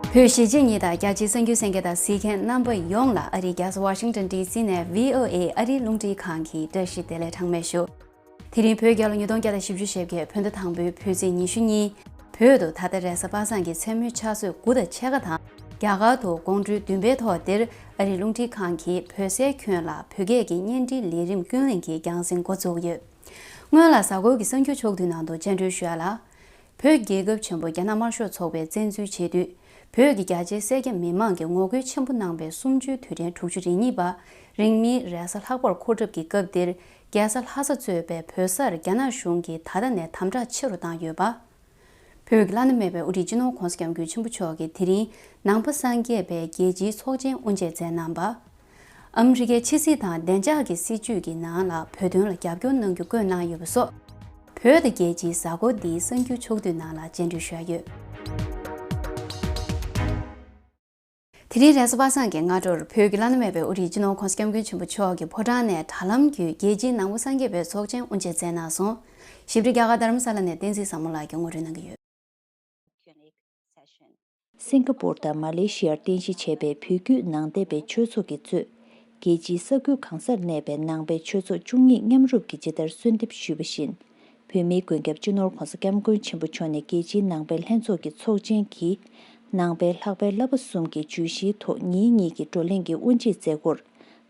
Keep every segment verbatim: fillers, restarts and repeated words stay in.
བོད་གཞིས་བྱེས་གཉིས་དང་རྒྱ་ཆེའི་གསར་འགྱུར་གསན་མཁན་དང་གཟིགས་མཁན་རྣམ་པ་ཡོངས་ལ་ཨ་རིའི་རྒྱལ་ས་ཝ་ཤིང་ཊོན་ཌི་སི་ནས་བྷི་ཨོ་ཨེ་ཨ་རིའི་རླུང་འཕྲིན་ཁང་གི་བཀྲ་ཤིས་བདེ་ལེགས་གྲངས་མེད་ཞུ། དེ་རིང་བོད་རྒྱལ་ལོ་ཉིས་སྟོང་བརྒྱ་དང་བཞི་བཅུ་ཞེ་བརྒྱད་བོད་ཟླ་དང་པོའི་བོད་ཚེས་ཉི་ཤུ་གཉིས། བོད་དུ་ད་ལྟ་རེས་གཟའ་པ་སངས་ཀྱི་མཚན་མོའི་ཆུ་ཚོད་དགུ་དང་ཕྱེད་ཀ་དང་རྒྱ་གར་དུ་དགོང་དྲོའི་བདུན་པའི་ཐོག་འདིར་ཨ་རིའི་རླུང་འཕྲིན་ཁང་གིས་བོད་སའི་ཁྱོན་ལ་བོད་སྐད་ཀྱི་བརྙན་འཕྲིན་ལས་རིམ་ཀུན་གླེང་གི་རྒྱང་སྲིང་འགོ་བཙུགས་ཡོད། སྔོན་ལ་གཟའ་འཁོར་གྱི་གསར་འགྱུར་ཕྱོགས་བསྡུས་ནང་དུ་སྤྱན་འབུལ་ཞུ་ཡ་ལ། བོད་རྒྱལ་ཁབ་ཆེན་པོ་རྒྱ་ནག་དམར་ཤོག་ཚོགས་པས་བཙན་འཛུལ་བྱེད་དུས། བོད་ཀྱི་རྒྱ་ཆེའི་སེར་སྐྱ་མི་མང་གིས་ངོ་རྒོལ་ཆེན་པོ་གནང་བའི་གསུམ་བཅུའི་དུས་དྲན་དྲུག་ཅུ་རེ་གཉིས་པ། རིང་མིན་རེས་གཟའ་ལྷག་པར་འཁོར་གྲབས་ཀྱི་སྐབས་འདིར། རྒྱལ་ས་ལྷ་ས་གཙོས་པའི་བོད་སར་རྒྱ་ནག་གཞུང་གིས་ད་ལྟ་ནས་དམ་དྲག་ཆེ་རུ་བཏང་ཡོད་པ། བོད་ཀྱི་བླ་ན་མེད་པའི་དབུ་ཁྲིད་སྤྱི་ནོར་༧གོང་ས་༧སྐྱབས་མགོན་ཆེན་པོ་མཆོག་གིས་དེ་རིང་ནང་པ་སངས་རྒྱས་པའི་རྒྱལ་སྤྱིའི་ཚོགས་ཆེན་དབུ་འབྱེད་མཛད་གནང་བ། ཨ་མི་རི་ཀའི་ཕྱི་སྲིད་དང་བདེ་འཇགས་ཀྱི་སྲིད་ཇུས་ཀྱི་ནང་ལ་བོད་དོན་ལ་རྒྱབ་སྐྱོར་གནང་རྒྱུ་བཀོད་གནང་ཡོད་པ་སོགས། བོད་དང་རྒྱལ་སྤྱིའི་གཟའ་འཁོར་འདིའི་གསར་འགྱུར་ཕྱོགས་བསྡུས་ནང་ལ་སྤྱན་འབུལ་ཞུ་ཡ་ཡོད། དེ་རིང་རེས་གཟའ་པ་སངས་ཀྱི་སྔ་དྲོར་བོད་ཀྱི་བླ་ན་མེད་པའི་དབུ་ཁྲིད་སྤྱི་ནོར་༧གོང་ས་༧སྐྱབས་མགོན་ཆེན་པོ་མཆོག་གིས་ཕོ་བྲང་ནས་དྲ་ལམ་བརྒྱུད་རྒྱལ་སྤྱིའི་ནང་པ་སངས་རྒྱས་པའི་ཚོགས་ཆེན་དབུ་འབྱེད་མཛད་གནང་སོང་། ཞིབ་ཕྲ་རྒྱ་གར་རྡ་རམ་ས་ལ་ནས་བསྟན་འཛིན་བཟང་མོ་ལགས་ཀྱིས་ངོ་སྤྲོད་གནང་གི་ཡོད། སིང་ག་པུར་དང་མ་ལེ་ཤི་ཡར་རྟེན་གཞི་བྱས་པའི་བོད་བརྒྱུད་ནང་བསྟན་པའི་ཆོས་ཚོགས་ཀྱིས་གཙོས། རྒྱལ་སྤྱིའི་ས་ཁུལ་གང་སར་གནས་པའི་ནང་པའི་ཆོས་ཚོགས་བཅུ་གཉིས་མཉམ་རུབ་ཀྱིས་ཇི་ལྟར་གསོལ་འདེབས་ཞུས་པ་བཞིན། བོད་མིའི་མགོན་སྐྱབས་སྤྱི་ནོར་༧གོང་ས་༧སྐྱབས་མགོན་ཆེན་པོ་མཆོག་ནས་རྒྱལ་སྤྱིའི་ནང་པའི་ལྷན་ཚོགས་ཀྱི་ཚོགས་ཆེན་གྱིས། ནང་པའི་ལྷག་པའི་བསླབ་པ་གསུམ་གྱི་བརྗོད་གཞིའི་ཐོག་ཉིན་གཉིས་ཀྱི་བགྲོ་གླེང་གི་དབུ་འབྱེད་མཛད་སྒོར།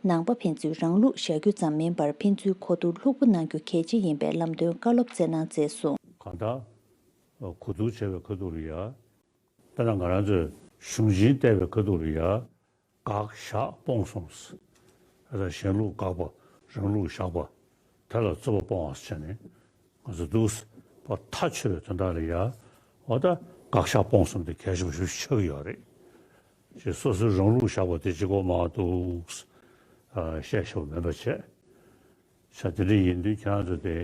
ནང་པ་ཕན་ཚུན་རང་ལུགས་བཞག་རྒྱུ་ཙམ་མིན་པར་ཕན་ཚུན་གོ་བསྡུར་ལྷུག་པོ་གནང་རྒྱུ་གལ་ཆེ་ཡིན་པའི་ལམ་སྟོན་བཀའ་སློབ་སྩལ་གནང་མཛད་སོང་། གང་ལྟར། གོ་བསྡུར་བྱས་པའི་ཁ་ཐུག་ལ་ཡ། དཔེར་ན་ང་རང་ཚོས་གཞུང་ཆེན་བལྟས་པའི་ཁ་ཐུག་ལ་ཡ། དགག་བཞག་སྤོང་གསུམ། ཨ་ད་གཞན་ལུགས་དགག་པ། རང་ལུགས་བཞག་པ། དེ་ལ་རྩོད་པ་སྤོང་བ་བྱས་ནས། ང་ཚོ་འདུག་པ་ཐག་ཆོད་པའི་དོན་དག་ལ་ཡ། འོ་ད་དགག་བཞག་སྤོང་གསུམ་དེ་གལ་ཆེན་པོ་ཞིག་ཆགས་ཀྱི་ཡོད་རེད། ཅེས་སོ་སོའི་རང་ལུགས་བཞག་པ་དེ་གཅིག་པོ་མ་འདུག་ཨ་བཤད་ཤེས་པ་མེད་པ་བྱས། ས་དེ་འདྲ་ཡིན་དུས་ཁྱེད་རང་ཚོ་དེ་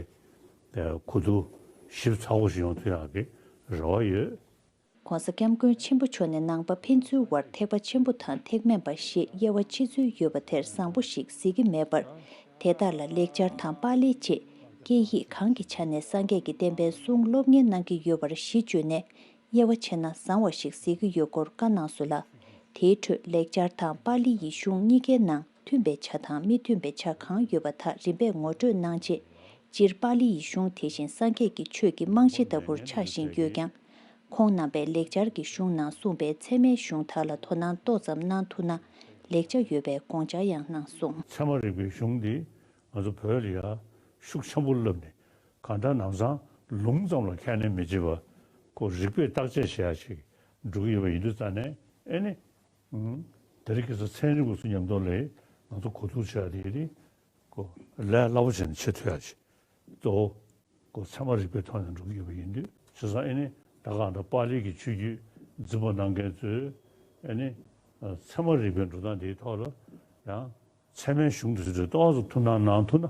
གོ་བསྡུར་ཞིབ་ཚགས་པོ་ཞིག་ཡོང་ཐུབ་ཡག་གི་རེ་བ་ཡོད། ༸གོང་ས་༸སྐྱབས་མགོན་ཆེན་པོ་མཆོག་ནས་ནང་པ་ཕན་ཚུན་དབར་ཐེག་པ་ཆེན་པོ་དང་ཐེག་དམན་པ་ཞེས་དབྱེ་བ་ཕྱེ་ཚུལ་ཡོད་པ་དེར་བཟང་པོ་ཞིག་གཟིགས་ཀྱི་མེད་པར། དེ་དག་ལ་ལེགས་སྦྱར་དང་པཱ་ལིའི་རྗེས་སྐད་ཡིག་གང་གི་ཆ་ནས་སངས་རྒྱས་ཀྱི་བསྟན་པའི་གསུང་སློབ་གཉེར་གནང་གི་ཡོད་པར་གཞི་བཅོལ་ནས། དབྱེ་བ་ཕྱེ་ན་བཟང་བ་ཞིག་གཟིགས་ཀྱི་ཡོད་སྐོར་བཀའ་གནང་སོང་ལ། དེའི་ཁྲོད་ལེགས་སྦྱར་དང་པཱ་ལི་ཡི་གཞུང་གཉིས་ཀའི་ནང་མཐུན་པའི་ཆ་དང་མི་མཐུན་པའི་ཆ་གང་ཡོད་པ་དག་རིམ་པས་ངོ་སྤྲོད་གནང་རྗེས། སྤྱིར་པཱ་ལི་ཡི་གཞུང་དེ་བཞིན་སངས་རྒྱས་ཀྱི་ཆོས་ཀྱི་རྨང་གཞི་ལྟ་བུར་ཆགས་བཞིན་ཡོད་ཀྱང་། ཁོང་རྣམ་པས་ལེགས་སྦྱར་གྱི་གཞུང་ནང་གསུངས་པའི་ཚད་མའི་གཞུང་དག་ལ་དོ་སྣང་ཏོག་ཙམ་གནང་ཐུབ་ན་ལེགས་ཆ་ཡོད་པའི་དགོངས་འཆར་ཡང་གནང་སོང་། ཚད་མ་རིག་པའི་གཞུང་འདི་ང་ཚོ་བོད་ལ་ཡ་ཤུགས་ཆེན་པོ་བསླབས་ནས། གང་ལྟར་ནམ་སང་ལུང་ཙམ་ལ་ཁས་ལེན་མི་བྱེད་པར་ཁོ་རིགས་པས་བརྟག་དཔྱད་བྱེད་ཡ་ཞིག་འགྲོ་གི་ཡོད་པ་ཡིན་དུས་ཙང་ནས་ཨེ་ནི། ཨུམ། དེ་རིང་ཁ་སང་ཚན་རིག་པ་ཚོ་མཉམ་དུ་ལས་ང་ཚོ་གོ་བསྡུར་བྱེད་ཡ་དེ་ཡིན་ཏེ། ཁོ་ལས་སླ་པོ་བྱས་ནས་བྱེད་ཐུབ་ཡ་ཞིག་གཙོ་བོ་ཁོ་ཚད་མ་རིག་པའི་ཐོག་ནས་འགྲོ་གི་ཡོད་པ་ཡིན་དུས། བྱས་ཙང་ཨེ་ནི་ད་གང་ལྟར་པཱ་ལི་གི་ཆོས་བརྒྱུད་འཛིན་པ་གནང་མཁན་ཚོས་ཨེ་ནི་ཚད་མ་རིག་པའི་འགྲོ་སྟངས་དེའི་ཐོག་ལ་ཡང་། ཚད་མའི་གཞུང་དེ་ཚོ་ཏོག་ཙམ་ཐུགས་སྣང་གནང་ཐུབ་ན་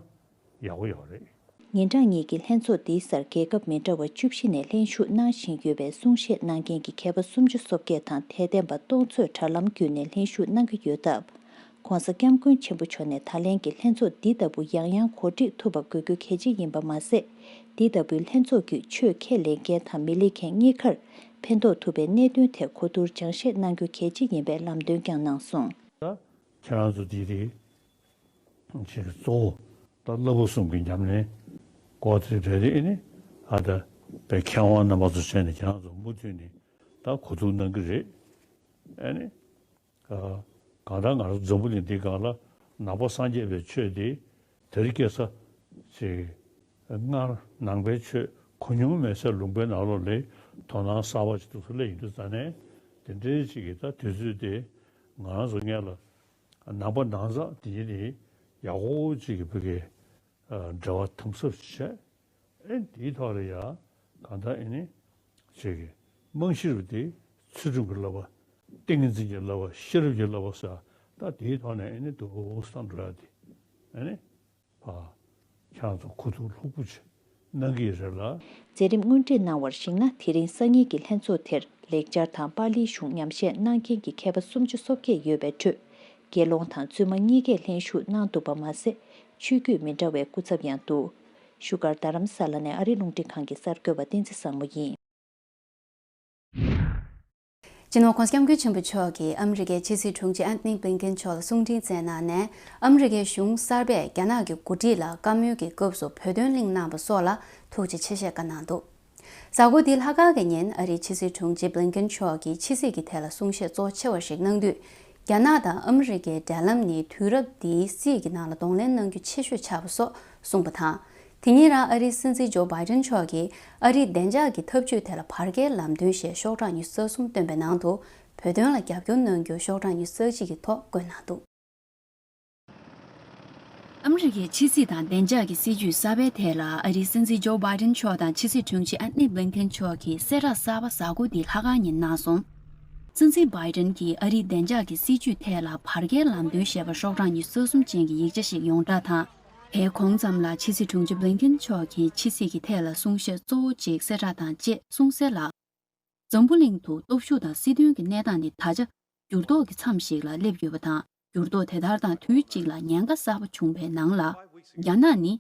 ཡག་པོ་ཡོད་རེད། ཉིན་གྲངས་གཉིས་ཀྱི་ལྷན་ཚོགས་འདིའི་སར་རྒྱལ་ཁབ་མི་འདྲ་བ་བཅུ་བཞི་ནས་ལྷན་ཞུགས་གནང་བཞིན་ཡོད་པའི་གསུང་བཤད་གནང་མཁན་གྱི་མཁས་པ་སུམ་ཅུ་སོ་བརྒྱད་དང་དད་ལྡན་པ་སྟོང་ཚོས་དྲ་ལམ་བརྒྱུད་ནས་ལྷན་ཞུགས་གནང་གི་ཡོད་སྟབས། ༸གོང་ས་༸སྐྱབས་མགོན་ཆེན་པོ་མཆོག་ནས་ད་ལན་གྱི་ལྷན་ཚོགས་འདི་ལྟ་བུ་ཡང་ཡང་གོ་སྒྲིག་ཐུབ་པ་དགོས་རྒྱུ་གལ་ཆེ་ཡིན་པ་མ་ཟད། འདི་ལྟ་བུའི་ལྷན་ཚོགས་བརྒྱུད་ཆོས་ཁས་ལེན་མཁན་དང་མི་ལེན་མཁན་གཉིས་ཀར་ཕན་ཐོགས་ཐུབ་པའི་གནད་དོན་ཐད་གོ་བསྡུར་སྦྱང་བཤད་གནང་རྒྱུ་གལ་ཆེ་ཡིན་པའི་ལམ་སྟོན་ཀྱང་གནང་སོང་། ད་ཁྱེད་རང་ཚོ་འདི་རེད། ཅིག་གཙོ་བོ་ད་བསླབ་པ་གསུམ་གྱི་ཉམས་ལེན་སྐོར་དེ་རེད། དེ་ཨེ་ནི་ཨ་ད་པའི་མཁས་དབང་རྣམ་པ་ཚོ་བྱས་ནས་ཁྱེད་རང་ཚོ་མུ་མཐུད་ནས་ད་གོ་བསྡུར་གནང་གི་རེད། ཨེ་ནི་ཨ་གང་ལྟར་ང་རང་འཛམ་བུ་གླིང་འདི་སྒང་ལ་ནང་པ་སངས་རྒྱས་པའི་ཆོས་དེ་དེ་རིང་ཁ་སང་ཅིག་སྔར་ནང་པའི་ཆོས་གོ་མྱོང་མེད་སའི་ལུང་པའི་ནང་ལོགས་ལ་དོ་སྣང་གསར་པ་ཅིག་ཏུ་སླེབས་ཡོང་དུས་ཙང་ནས། དེ་འདྲའི་ཅིག་གི་ད་དུས་ཚོད་དེ་ང་རང་ཚོ་སྔོན་ལ། ནང་པ་ནང་ཚགས་དེ་ནི་ཡག་པོ་ཅིག་གི་བུ་གའི་འབྲེལ་བ་དམ་ཟབ་བྱས། ཨེ་དེའི་ཐོག་ལ་ཡ་གང་ལྟར་ཨེ་ནི་ཅིག་གི་རྨང་གཞི་རུ་དེ་ཚུལ་ཁྲིམས་ཀྱི་བསླབ་པ། ཏིང་ངེ་འཛིན་གྱི་བསླབ་པ། ཤེས་རབ་ཀྱི་བསླབ་པ་ཟེར་ད་དེའི་ཐོག་ནས་ཨེ་ནི་འདུག་སེ་འགྲོ་ཡ་དེ་ཨེ་ནི་ཕ་ཁྱེད་རང་ཚོ་གོ་བསྡུར་ལྷུག་པོ་ཅིག་གནང་གི་ཡོད་རེད་ལ། མཛད་རིམ་སྔོན་སྒྲིག་གནང་བར་གཞིགས་ན། དེ་རིང་སང་ཉིན་གྱི་ལྷན་ཚོགས་དེར་ལེགས་སྦྱར་དང་པཱ་ལིའི་གཞུང་ཉམས་བཞེས་གནང་མཁན་གྱི་མཁས་པ་སུམ་ཅུ་སོ་བརྒྱད་ཡོད་པའི་ཁྲོད། དགེ་སློང་དང་བཙུན་མ་གཉིས་ཀས་ལྷན་ཞུགས་གནང་འདུག་པ་མ་ཟད། ཆོས་བརྒྱུད་མི་འདྲ་བའི་སྐུ་ཚབ་ཡང་འདུག་བཞུགས་སྒར་རྡ་རམ་ས་ལ་ནས་ཨ་རིའི་རླུང་འཕྲིན་ཁང་གི་གསར་འགོད་པ་བསྟན་འཛིན་བཟང་མོ་ཡིན། སྤྱི་ནོར་༧གོང་ས་༧སྐྱབས་མགོན་ཆེན་པོ་མཆོག་གིས་ཨ་མི་རི་ཀའི་ཕྱི་སྲིད་དྲུང་ཆེ་ཨན་ཐོ་ནི་བྷི་ལིན་ཀེན་མཆོག་ལ་གསུང་འཕྲིན་བསྩལ་གནང་ནས། ཨ་མི་རི་ཀའི་གཞུང་གསར་པས་རྒྱ་ནག་གི་འགོ་ཁྲིད་ལ་བཀའ་མོལ་གྱི་སྐབས་སུ་བོད་དོན་གླེང་གནང་བ་སོགས་ལ་ཐུགས་རྗེ་ཆེ་ཞེས་བཀའ་གནང་འདུག་གཟའ་འཁོར་འདིའི་ལྷག་དཀར་གྱི་ཉིན་ཨ་རིའི་ཕྱི་སྲིད་དྲུང་ཆེ་བྷི་ལིན་ཀེན་མཆོག་གིས་ཕྱི་སྲིད་ཀྱི་ཐད་ལ་གསུང་བཤད་གཙོ་ཆེ་བ་ཞིག་གནང་དུས། རྒྱ་ནག་དང་ཨ་མི་རི་ཀའི་འབྲེལ་ལམ་ནི་དུས་རབས་འདིའི་སྲིད་ཀྱི་ནང་ལ་གདོང་ལེན་གནང་རྒྱུ་ཆེ་ཤོས་ཆགས་པ་སོགས་གསུངས་པ་དང་། དེ་ཉིན་རང་ཨ་རིའི་སྲིད་འཛིན་ཇོ་བྷའི་ཏན་མཆོག་གིས་ཨ་རིའི་བདེ་འཇགས་ཀྱི་འཐབ་ཇུས་ཐད་ལ་བར་བརྒལ་ལམ་སྟོན་ཞེས་ཤོག་གྲངས་ཉི་ཤུ་རྩ་གསུམ་བཏོན་པའི་ནང་དུ། བོད་དོན་ལ་རྒྱབ་སྐྱོར་གནང་རྒྱུ་ཤོག་གྲངས་ཉི་ཤུ་རྩ་གཅིག་གི་ཐོག་བཀོད་གནང་འདུག་ཨ་མི་རི་ཀའི་ཕྱི་སྲིད་དང་བདེ་འཇགས་ཀྱི་སྲིད་ཇུས་གསར་པའི་ཐད་ལ་ཨ་རིའི་སྲིད་འཛིན་ཇོ་བྷའི་ཏན་མཆོག་དང་ཕྱི་སྲིད་དྲུང་ཆེ་ཨན་ཐོ་ནི་བྷི་ལིན་ཀེན་མཆོག་གིས་གསལ་བསྒྲགས་གསར་པ་གཟའ་འཁོར་འདིའི་ལྷག་དཀར་ཉིན་གནང་སོང་། སྲིད་འཛིན་བྷའི་ཏན་གྱིས་ཨ་རིའི་བདེ་འཇགས་ཀྱི་སྲིད་ཇུས་ཐད་ལ་བར་བརྒལ་ལམ་སྟོན་ཞེས་པ་ཤོག་གྲངས་ཉི་ཤུ་རྩ་གསུམ་ཅན་གྱི་ཡིག་ཆ་ཞིག་ཡོངས་བསྒྲགས་དང་། དེའི་གོང་ཙམ་ལ་ཕྱི་སྲིད་དྲུང་ཆེ་བྷི་ལིན་ཀེན་མཆོག་གིས་ཕྱི་སྲིད་ཀྱི་ཐད་ལ་གསུང་བཤད་གཙོ་བོ་གཅིག་གསལ་བསྒྲགས་དང་བཅས་གསུངས་གསལ་ལ། འཛམ་བུ་གླིང་དུ་སྟོབས་ཤུགས་དང་སྲིད་དོན་གྱི་གནས་སྟངས་ནི་ད་ཆ་འགྱུར་ལྡོག་གི་མཚམས་ཤིག་ལ་སླེབས་ཡོད་པ་དང་། འགྱུར་ལྡོག་དེ་ལྟར་དང་དུས་གཅིག་ལ་ཉེན་ཁ་གསར་པ་བྱུང་བའི་ནང་ལ། རྒྱ་ནག་ནི་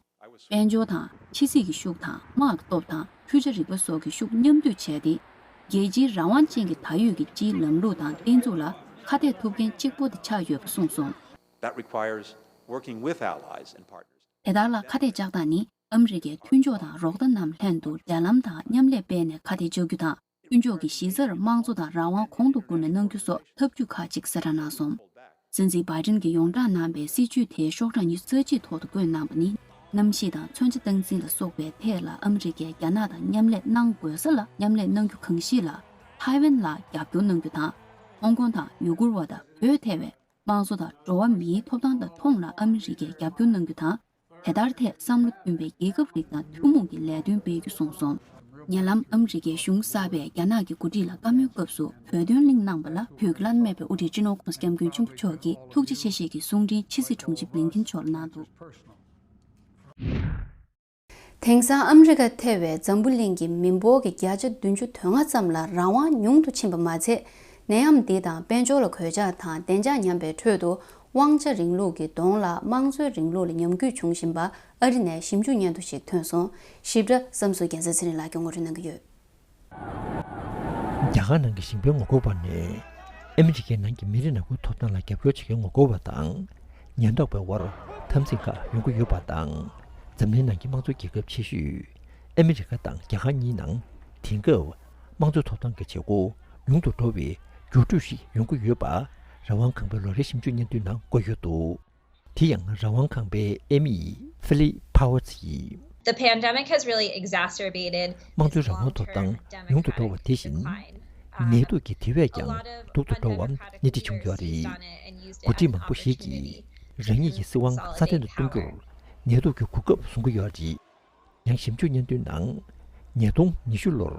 དཔལ་འབྱོར་དང་ཕྱི་སྲིད་ཀྱི་ཤུགས་དང་དམག་གི་སྟོབས་དང་འཕྲུལ་ཆ་རིག་པ་སོགས་ཀྱི་ཤུགས་མཉམ་འདུས་བྱས་ཏེ། རྒྱལ་སྤྱིའི་རང་དབང་ཅན་གྱི་ད་ཡོད་ཀྱི་སྤྱིའི་ལམ་ལུགས་དང་བརྟན་ཚུགས་ལ་ཁ་གཏད་ཐུབ་མཁན་གཅིག་པོ་དེ་ཆགས་ཡོད་པ་གསུངས་སོང་། That requires working with allies and partners. དེ་ལྟར་ལ་ཁ་གཏད་བཅག་སྟངས་ནི་ཨ་མི་རི་ཀའི་མཐུན་ཕྱོགས་དང་རོགས་ཟླ་རྣམས་ལྷན་དུ་འབྲེལ་ལམ་དང་མཉམ་ལས་སྤེལ་ནས་ཁ་གཏད་གཅོག་རྒྱུ་དང་། མཐུན་ཕྱོགས་ཀྱི་གཞི་རྩར་དམངས་གཙོ་དང་རང་དབང་གོང་དུ་བཀུར་ནས་གནང་རྒྱུ་སོགས་ཐབས་ཇུས་ཁག་ཅིག་གསལ་བསྒྲགས་གནང་སོང་། སྲིད་འཛིན་བྷའི་ཏན་གྱིས་ཡོངས་བསྒྲགས་གནང་བའི་སྲིད་ཇུས་དེའི་ཤོག་གྲངས་ཉི་ཤུ་རྩ་གཅིག་ཐོག་ཏུ་བཀོད་གནང་བ་ནི། གནམ་གཤིས་དང་མཚོན་ཆ་སྟངས་འཛིན་ལ་སོགས་པའི་ཐད་ལ་ཨ་མི་རི་ཀས་རྒྱ་ནག་དང་མཉམ་ལས་གནང་དགོས་ས་ལ་མཉམ་ལས་གནང་རྒྱུ་གང་ཞིག་ལ། ཐའེ་ཝན་ལ་རྒྱབ་སྐྱོར་གནང་རྒྱུ་དང་། ཧོང་ཀོང་དང་ཡུ་གུར་བ་དང་བོད་ཐེ་བའི་དམངས་གཙོ་དང་འགྲོ་བ་མིའི་ཐོབ་ཐང་དང་མཐོང་ལ་ཨ་མི་རི་ཀས་རྒྱབ་སྐྱོར་གནང་རྒྱུ་དང་། དེ་ལྟར་ཐད་བསམ་བློ་མཐུན་པའི་རྒྱལ་ཁབ་རིགས་དང་ཐུན་མོང་གི་ལས་དོན་སྤེལ་རྒྱུ་གསུངས་སོང་། ཉེ་ལམ་ཨ་མི་རི་ཀའི་གཞུང་གསར་པས་རྒྱ་ནག་གི་འགོ་ཁྲིད་ལ་བཀའ་མོལ་སྐབས་སུ་བོད་དོན་གླེང་གནང་བ་ལ་བོད་ཀྱི་བླ་ན་མེད་པའི་དབུ་ཁྲིད་སྤྱི་ནོར་༧གོང་ས་༧སྐྱབས་མགོན་ཆེན་པོ་མཆོག་གིས་ཐུགས་རྗེ་ཆེ་ཞེས་ཀྱི་གསུང་འཕྲིན་ཕྱི་སྲིད་དྲུང་ཆེ་བྷི་ལིན་ཀེན་མཆོག་ལ་གནང་འདུག་དེང་སང་ཨ་མི་རི་ཀ་ཐེ་བའི་འཛམ་བུ་གླིང་གི་མི་འབོར་གྱི་བརྒྱ་ཆ་བདུན་ཅུ་དོན་ལྔ་ཙམ་ལ་རང་དབང་ཉུང་དུ་ཕྱིན་པ་མ་ཚད། ནད་ཡམས་འདི་དང་དཔལ་འབྱོར་ལ་གོད་ཆག་དང་བདེ་འཇགས་ཉམས་པའི་ཁྲོད་དུ། དབང་ཆ་རིང་ལུགས་ཀྱི་གདོང་ལ་དམངས་གཙོའི་རིང་ལུགས་ལ་ཉམས་རྒུད་བྱུང་བཞིན་པ་ཨ་རི་ནས་ཞིབ་འཇུག་སྙན་ཐོ་ཞིག་ཐོན་སོང་། ཞིབ་ཕྲ་བསམ་ཚུལ་རྒྱལ་མཚན་ཚེ་རིང་ལགས་ཀྱིས་ངོ་སྤྲོད་གནང་གི་ཡོད། རྒྱ་གར་ནང་གི་ཞིང་པའི་ངོ་རྒོལ་བ་ནས་ཨ་མི་རི་ཀའི་ནང་གི་མི་རིགས་ནང་ཁུལ་ཐོབ་ཐང་ལ་རྒྱབ་སྐྱོར་བྱེད་མཁན་ངོ་རྒོལ་བ་དང་ཉེན་རྟོག་པའི་དབར་འཐབ་འཛིང་ཁག་ཡོང་གི་ཡོད་པ་དང་། འཛམ་གླིང་ནང་གི་དམངས་གཙོ་རྒྱལ་ཁབ་ཆེ་ཤོས་ཨ་མི་རི་ཀ་དང་རྒྱ་གར་གཉིས་ནང་དེང་སྐབས་དམངས་གཙོའི་ཐོབ་ཐང་གི་བྱེད་སྒོ་ཉུང་དུ་འགྲོ་བའི་འགྱུར་འགྲོས་ཤིག་ཡོང་གི་ཡོད་པ་རང་དབང་ཁང་པའི་ལོ་རེའི་ཞིབ་འཇུག་སྙན་ཐོའི་ནང་བཀོད་ཡོད་འདུག་དེ་ཡང་རང་དབང་ཁང་པའི་ཨེ་མི་ཕི་ལིབ་ཕ་ཝར་ཙི་ཡིས། The pandemic has really exacerbated དམངས་གཙོའི་རང་དབང་ཐོབ་ཐང་ཉུང་དུ་འགྲོ་བ་དེ་བཞིན། ནད་དུག་གིས་དེ་བས་ཀྱང་སྡུག་ཏུ་འགྲོ་བ་སྣེ་ཁྲིད་བྱུང་ཡོད་རེད། འགོ་ཁྲིད་མང་པོ་ཞིག་གིས་རང་ཉིད་ཀྱི་སྲིད་དབང་སྲ་བརྟན་དུ་གཏོང་རྒྱུར་ནད་དུག་གི་གོ་སྐབས་བཟུང་གི་ཡོད་རེད། ཡང་ཞིབ་འཇུག་སྙན་ཐོའི་ནང་། ཉིས་སྟོང་ཉི་ཤུ་ལོར་